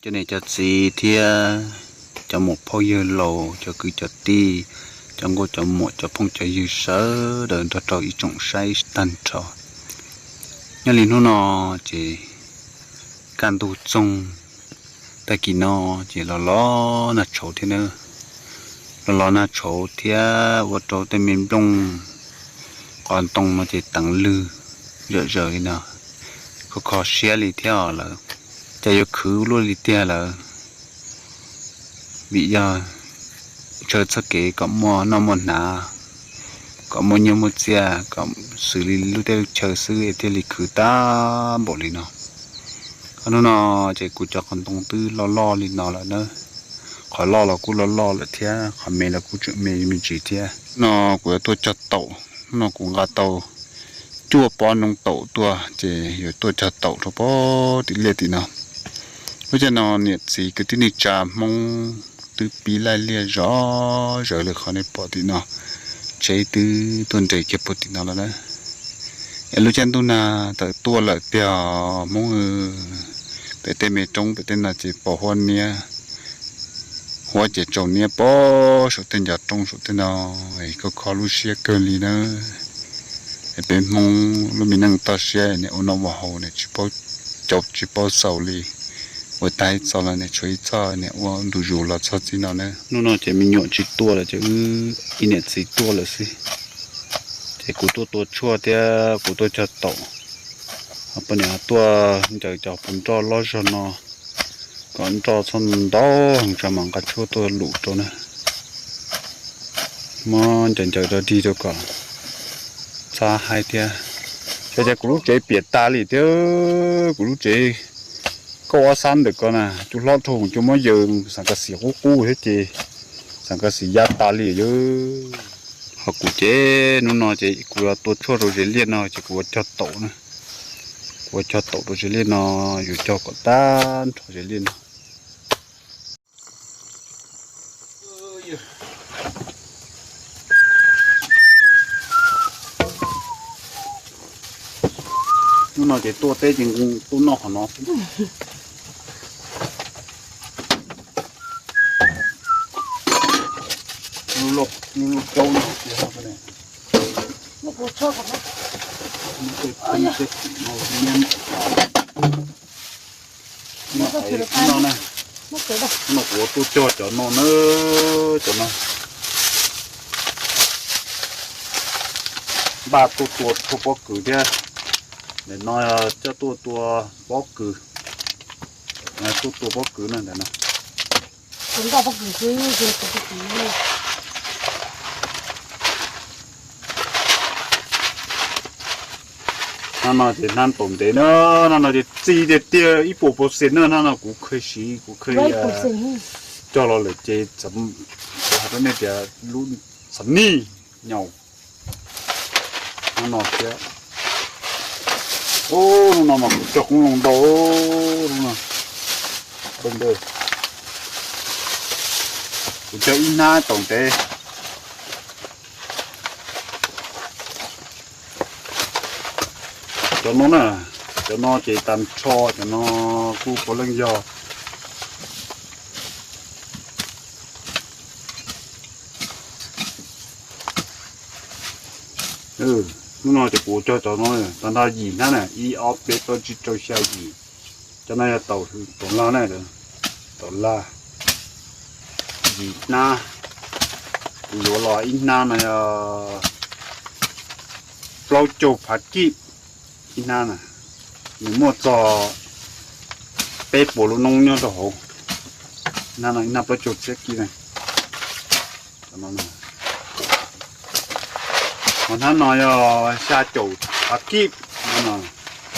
Cov niam cov txiv thiab cov muam phauj yawg laus, cov kwv cov tij, cov nkauj cov muam, cov phooj cov ywg sawv daws nrog rau ib tsoom saib tag nrho. Nyob li hnub no ces kaj ntug txoog, tag kis no ces los los nag tshauv thiab na. Los los nag tshauv thiab ua rau tej me nplooj qos ntoo no ces teev lwg zom zaws li no, kho kho siab li thiab os lawm. Cas yuav khwv luaj li tiag lawm, vim yog ntshaw txoj kev kom muaj noj muaj hnav, kom muaj nyiaj muaj txiaj, kom xws li lub teb lub chaw xwb es thiaj li khwv tag npaum li no. Hnub no ces kuv cov qos ntoo twb loj loj li no lawm na. Qhov loj los kuj loj loj lawm thiab qhov me los kuj tseem me me ntsis thiab. No kuv yuav tuaj cog taum, hnub no kuv nqa tau cuaj pob noob taum tuaj ces yuav tuaj cog taum rau pob tim liaj tim no. Lub caij no niam txiv kwv tij neej tsa Hmoob twb pib laij liaj zov zawv li qhov nej pom tim no, tsheb twb tuaj nres kiag puag tim no lawm na. Es lub caij ntuj nag tawm tuaj lawm tiag Hmoob. Pem tej me roob pem tej no ces pom huab niab, huab ces tsaus niab pog saum tej ncov roob saum tej no, kho kho lub siab kawg li na. Es peb Hmoob lub me neej toj siab niam ua noj ua haus niam tsis paub caum tsis paub xaus li, ua tag ib txoj los niam tshuav ib txoj niam ua ntu zus los txog txij no na. Hnub no ces me nyuam tsis tuaj lawm ces wb ib niam txiv tuaj lawm xwb. Ces kuv tuaj tua tshuaj thiab kuv tuaj cog taum, poj niam tuaj ncaws cov puv nroj loj zog no kom nroj txhob ntau heev tso mam nqa tshuaj tuaj lum rau na. Muab ncaws ncaws rau dig rau kom txhob haib thiab. Xyov cas kuv lub tsev piam tas li thiab, kuv lub tsev kauj ob xab ntawm ko na, cua hlob dhau cua muab yaws xeem kas xim qub qub thiab ces xeem kas xim ya tas li yawg. Ho kuv ces hnub no ces kuv yuav tua tshuaj rau ze liaj no ces kuv yuav cog taum na. Kuv yuav cog taum rau ze liaj no, yuav cog kom tag nrho ze liaj no. Hnub no ces tuaj teb ces tuaj noj qhov no. Lub loj plaub no. No na, no kuv tuaj cog cov no na, cov no. Npaj tuaj tua tshuaj pob kws thiab. Nim no coj tuaj tua pob kws, tuaj tua pob kws na ntawm no. Hnab no ces hnab ntaus ntev na, hnab no ces txi tiag tiag ib puas percent na, hnab no kuv kheev siv kuv kheev cog los lawm ces kuv hais rau nej tias lub xam nij nyaum. Hnab no thiab. Ub, hnub no mas kuv cog qoob loo ntau, hnub no kuv cog ib hnab taus ntev. Cov no na, cov no ces tag nrho cov no kuj puav leej yog. Hnub no ces kuv cog cov no tag nrho yim hnab na, ib ob peb plaub tsib rau xya yim. Cov no yog taum, taum laj na, taum laj yim hnab. Kuv yuav los ib hnab no yog plaub caug phav kib ib hnab na, nws muaj txog peb puas lub noob nyob rau hauv. Hnab no ib hnab plaub caug txhiab kib na. Ho hnab no yog xya caum phav kib,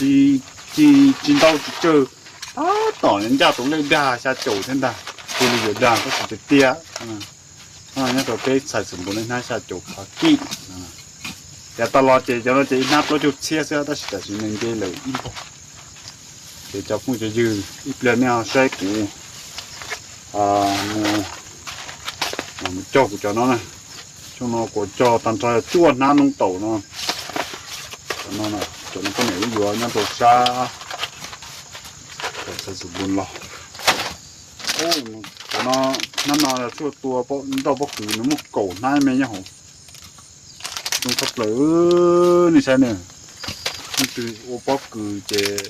tsis, tsis ntau tsis tsawg, tab tom ncaj tus lej dag xya caum thiab ntag, tus li yuav dag tab sis tiag tiag. Nyob rau peb txhais xus npus lej hnab xya caum phav kib. Yav tas los ces cov no ces ib hnab plaub caug txhiab xwb tab sis tam sim no nce lawm ib npaug. Ces cov phooj cov ywg ib pliag nej ho saib kuv mus, mus cog kuv cov no na. Xyoo no kuv cog tag nrho cuaj hnab noob taum no. Cov no, cov no poj niam wb yuav nyob rau sab, txhais xus npus los. Cov no, hnab no yog tshuaj tua nroj pob kws, nws muaj kaum hnab me nyob hauv. Zoo tshaj plaws, nej saib na. Leej twg ua pob kws ces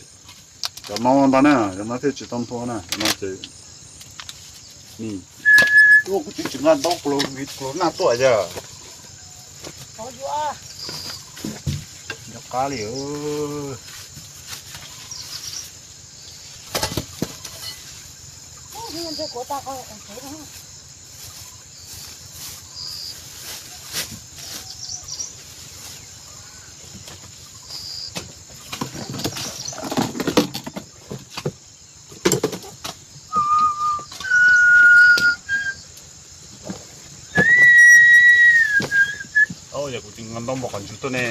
cov no ntag na, cov no thiaj tsis tau nthua na, cov no ces ni. Kuv tsis tsis nqa ntaub, kuv los naj tuaj yog. Nco qab li. Yog kuv tsis nqa ntaub npog qhov ntswg tuaj ne.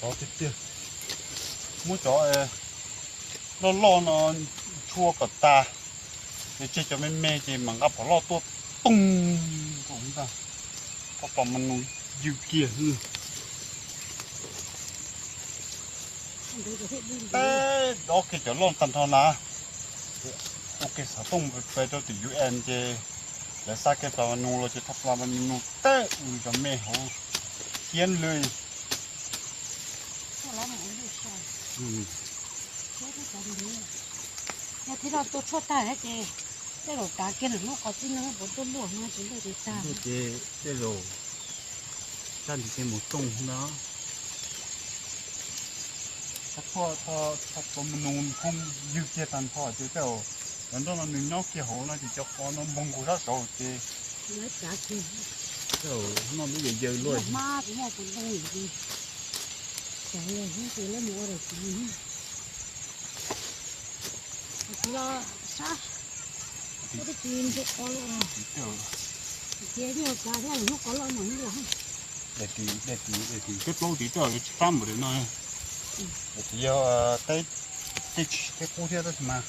Ov tiag tiag, muab cov loj loj no tshua kom tas, ces tseg cov me me ces mam nqa phom loj tuaj toog rau ntag. Koj pom mas nws ywg kiag. Peb dob kiag cov loj tag nrho na, ua kiag xov tooj pe rau tim U N ces lawv xa kiag plas ma nus los ces thauj plas ma nus teb ua cov me hauv kiab lwj. Yog thiab no tua tshuaj tag ces tej zaum kav kiag lwm hnub qhov txij no puas tuaj luaj no tsis luaj ces tag. Ces tej zaum tag nrho ces mus tooj no. Thauj plas ma nus koob ywg kiag tag nrho ces tej zaum Cov nroj no nws nyob kiag hauv no ces cov qos no npog nkaus sab saud ces noj lub yawg yawg luaj. Daim tim, daim tim, daim tim peb plaub tim tej tsis fab npaum li no. Daim tim yog tej, tej tsis, tej qub thiab tab sis mas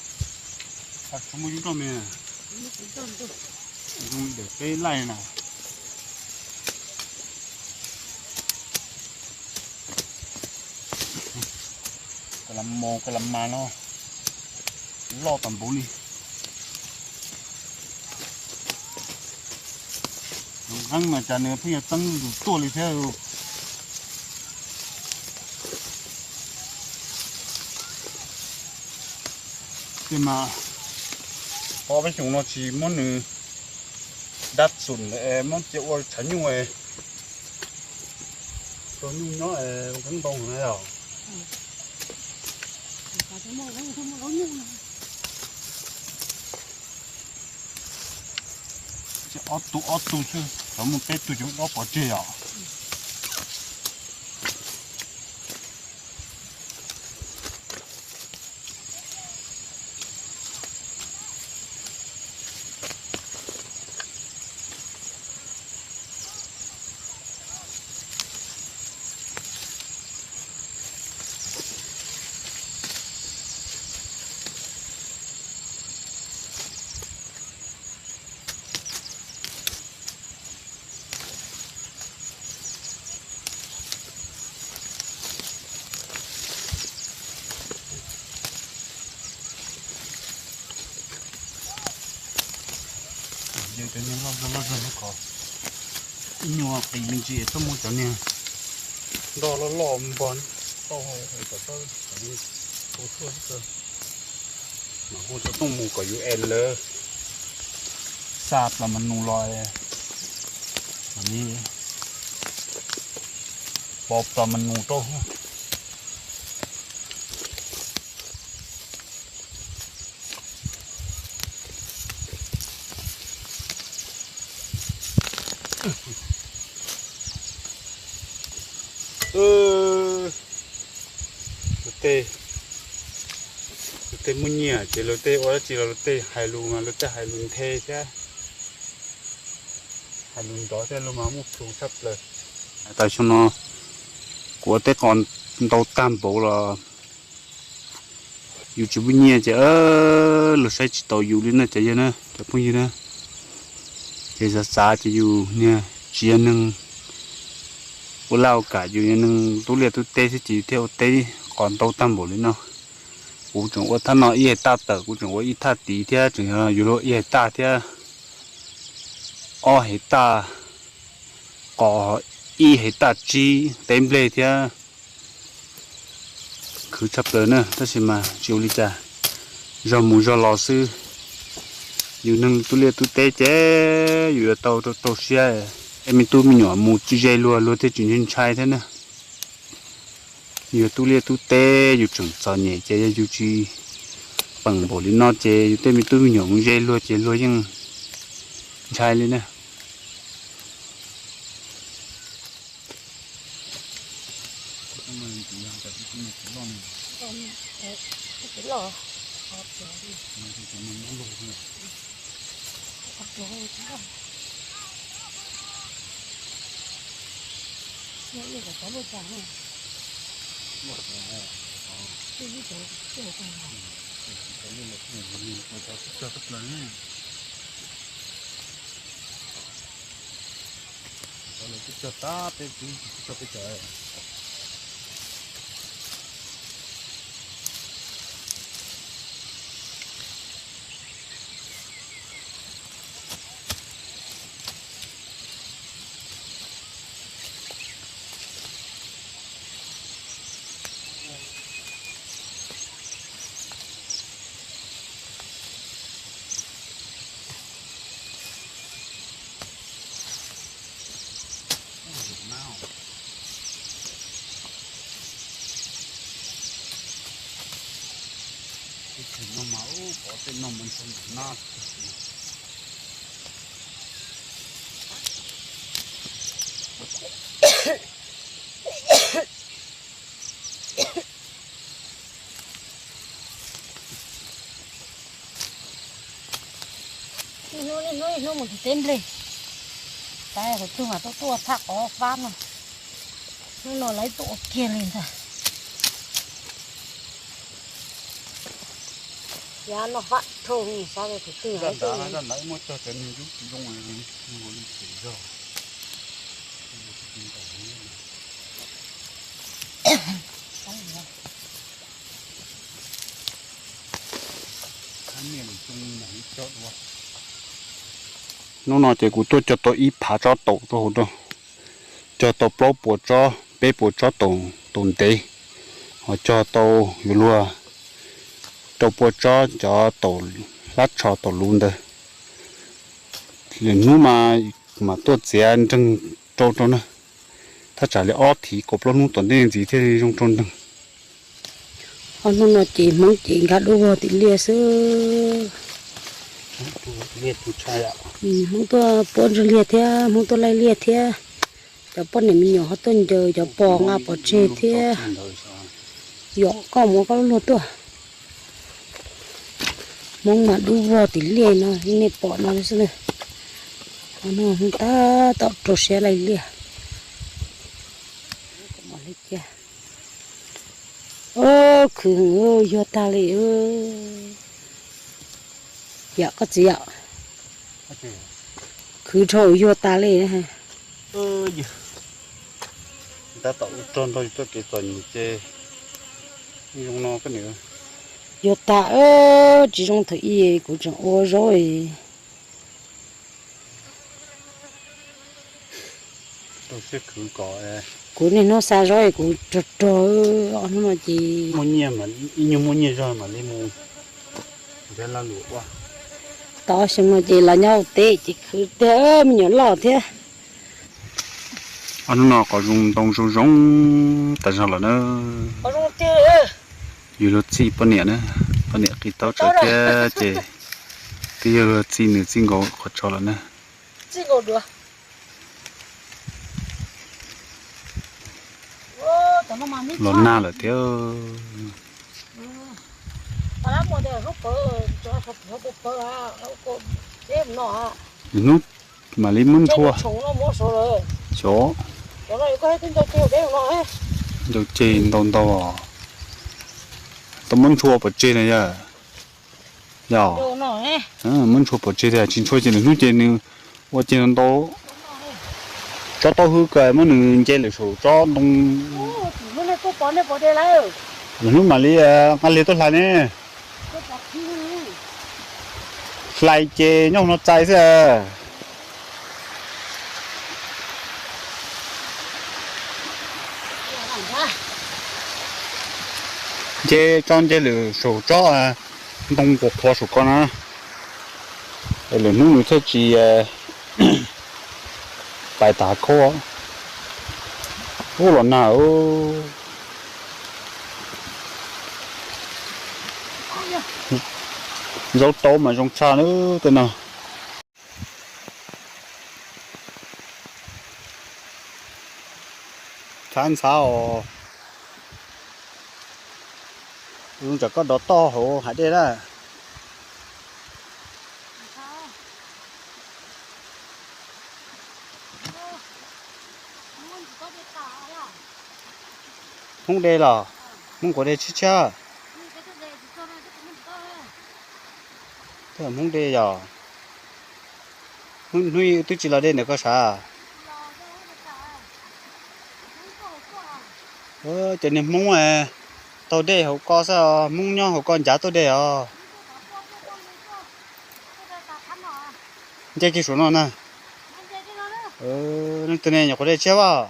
ho tsis muaj yub roj me. Zoo li daim peb laij na. Ka la mos ka la mas no loj tas npaum li. Nqeeb mas cas nws pheej yuav txeeb zus tuaj li thiab. Tej mas ob peb xyoos no tsis muab nws dab txum, muab cia ua tshav nyuj, tau nyuj nyob nqeeb ntau na yom. Ob tug ob tug xwb, cov muaj peb tug ces muab dob pov tseg yom. Yog cov niag loj zog loj zog no kom ib nyuag qis me ntsis tuaj mus cov niag nroj loj loj npog tau kom tau tua tuaj xwb. Mas hu cov tuaj mus kom yus es lawv xa plas mas nus los mam li pov plas mas nus rau. Luag tej, luag tej muaj nyiaj ces luag tej ua dab tsi los luag tej hais lus mas luag tej hais lus nthe thiab, hais lus nrov thiab lus mas muaj plhus tshaj plaws. Hais tas xyoo no kuv ua tej qos ntau tag npaum los yus tsis muaj nyiaj ces luag saib tsis taus yus li na cov yawg na cov phooj ywg na. Ces xav xav ces yus niag tsis yog neeg ua laj ua kam, yus yog neeg tub liaj tub teb xwb ces yus thiaj ua teb qos ntau tag npaum li no. Kuv tseem ua thaj no ib hais taj tawm, kuv tseem ua ib thaj tid thiab tseem yog yuav luag ib hais taj thiab, ob hais taj, qos ib hais taj tsib teb nplej thiab. Khwv tshaj plaws na tab sis mas tsis ua li cas, zog mus zog los xwb. Yus neeg tub liaj tub teb ces yus yuav tau rau siab, es me tub me nyuam mus tsis ze luag, luag thiaj tsis ntshai ntshai thiab na. Yus tub liaj tub teb yus tseem txom nyem ces yog yus tsis peem npaum li no ces yus tej me tub me nyuam mus ze luag ces luag yeej ntshai li na. Cov lawv twb cog tag peb, twb cog peb cov. Noj mas ub, pom tej no mas ntshai nab. Niaj hnub niaj hnub niaj hnub mus nrhiav teb nplej, xav tus twg mas tuaj tuaj thaj qhov fab no. Hnub no lawv tuaj ua kiag li ntag. Yav no fab dhau, xav tus twg lawv tuaj. Zaj ntawd muab cog cov neeg yub tsis zoo li, ua li tsis zog. Hnub no ces kuv tuaj cog tau ib phav tsob taum rau hauv no, cog tau plaub puas tsob peb puas tsob taum ntev, ho cog tau yuav luag rau puas tsob cov taum hlab tsho taum luv ntawd. Lwm hnub mas mam tuaj txiav nreeg rau rau na. Thaj tsam li ob thiv kaum plaub hnub tom ntej ntxiv thiaj li zoo rau nreeg. Ob hnub no ces Hmoob ces nkag dub vog tim liaj xwb. Hmoob tuaj puab ntswg liaj thiab, Hmoob tuaj laij liaj thiab. Cov poj niam me nyuam ho tuaj ncaws cov pos nqa pov tseg thiab. Yom, koj mus koj lub luag tuaj. Hmoob mas dub vog tim liaj no, nej pom no xwb na. Tab tom rau siab laij liaj. Khwv, yuag tag li. Yom, koj txiv yom, khwv dhau yuag tag li. Tab tom ua rog nrog yus txoj kev txom nyem ces zoo no. Yuag tag, tsis zoo thaum ub kuv tseem ua zaub. Kuv niaj hnub xa zaub kuv rog rog, ob hnub no ces ib nyuag muaj nyiaj zog mam li mus. Tau xyoo no ces los nyob teb ces khwv tiag, me nyuam loj thiab. Ob hnub no qhov zoo ntoo zoo zoo tas zog lawm na. Yus luag txij poj niam na, poj niam qis taub tsawv thiab ces twb yog luag txij nws txij nkaus qhov tso lawm na. Los nag lawm thiab. Nws hnub mam li muab ntshua. Xyov, ncau ceg ntau ntau os. Tau muab ntshua pov tseg na yog. Yog, muab ntshua pov tseg tiag, tsis ntshua ces lwm hnub ces nws ua ceg ntau ntau. Tsob taub hwb kawg muab nws nce lawm saum tsob ntoo. Lwm hnub mam li nqa liag tuaj hlais ne. Hlais ces nyob no txais xwb. Nce tso nce lwm saum tsob ntoo quas qhuav saum ko na, lwm hnub nws thiaj tsis pais tas khaub. Ub los nag. Zaub taub mas zoo tshaj na tej no. Txhav ntxhav os. Zoo tsam koj dov toj hauv hav dej na. Hmoob de los? Hmoob quav de tshiab tshiab. Tej Hmoob de yog. Hnub ib twb tsis los dej ntawm koj sav? Cov niag Hmoob taug dej hauv ko xwb, Hmoob nyob hauv ko ncav tuaj dej os. Nce kiag saum no na. Leej twg ne, nyuam qhuav dej tshiab as.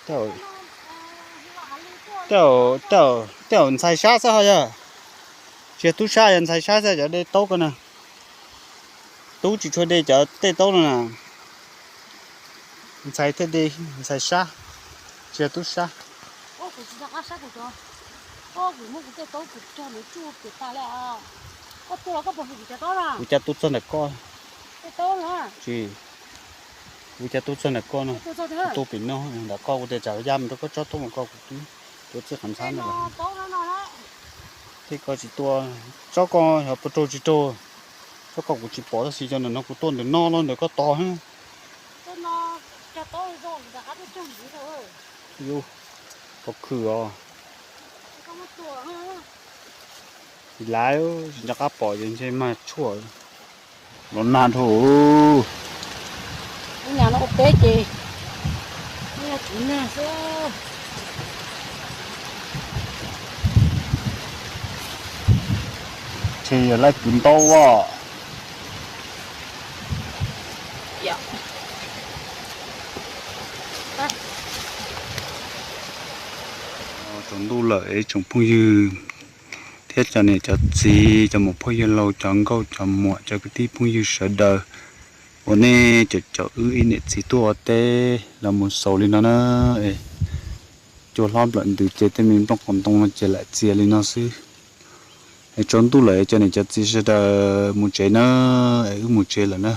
Tej zaum ntxhais sab xwb ho yog. Tsis yog tub sab, yog ntxhais sab xwb cov dej taub ko na. Tub tsis tshua de cov tej taub no na. Ntxhais thiaj de, ntxhais sab, tsis yog tub sab. Koj kuv muab kuv tej taub kuv cog ntawd tsuj pem tas li. Koj tuaj los koj puas hu kuv cov taub na? Kuv cab tuaj txog ntawm koj. Tej taub na. Tsis, kuv cab tuaj txog ntawm koj no. Kuv tuaj pem no ntawm koj, kuv tias tsam yaj mus rau koj tsob taub mas koj kuv twb tuaj txij qhov ntxhab no lawm. Tej koj tsis tuaj, tsob koj yog puas raug tsis raug, tsob koj kuv tsis pom tab sis cov ntawm no kuv tuaj ntawm no los ntawm koj tos. Yus, pov khwm os. Tsis laib, tsis nco qab pom ces ntshe mag tshuaj los nag dhau. Nyam no ua peb ces yog kuv nag xwb. Ntshe yog laib kwv ntaub as. Tsaus ntuj lawm es tsoom phooj ywg thiab cov niam cov txiv, cov muam phooj ywg laus, cov nkauj cov muam, cov kwv tij phooj ywg sawv daws uas nej caum caum wb ib niam txiv tuaj ua teb los mus xaus li no na. Cua hlob nplawm ntws ces tej me nplooj qos ntoo no ces lam txias li no xwb. Es tsaus ntuj lawm cov niam cov txiv sawv daws mus tsev na, es wb mus tsev lawm na.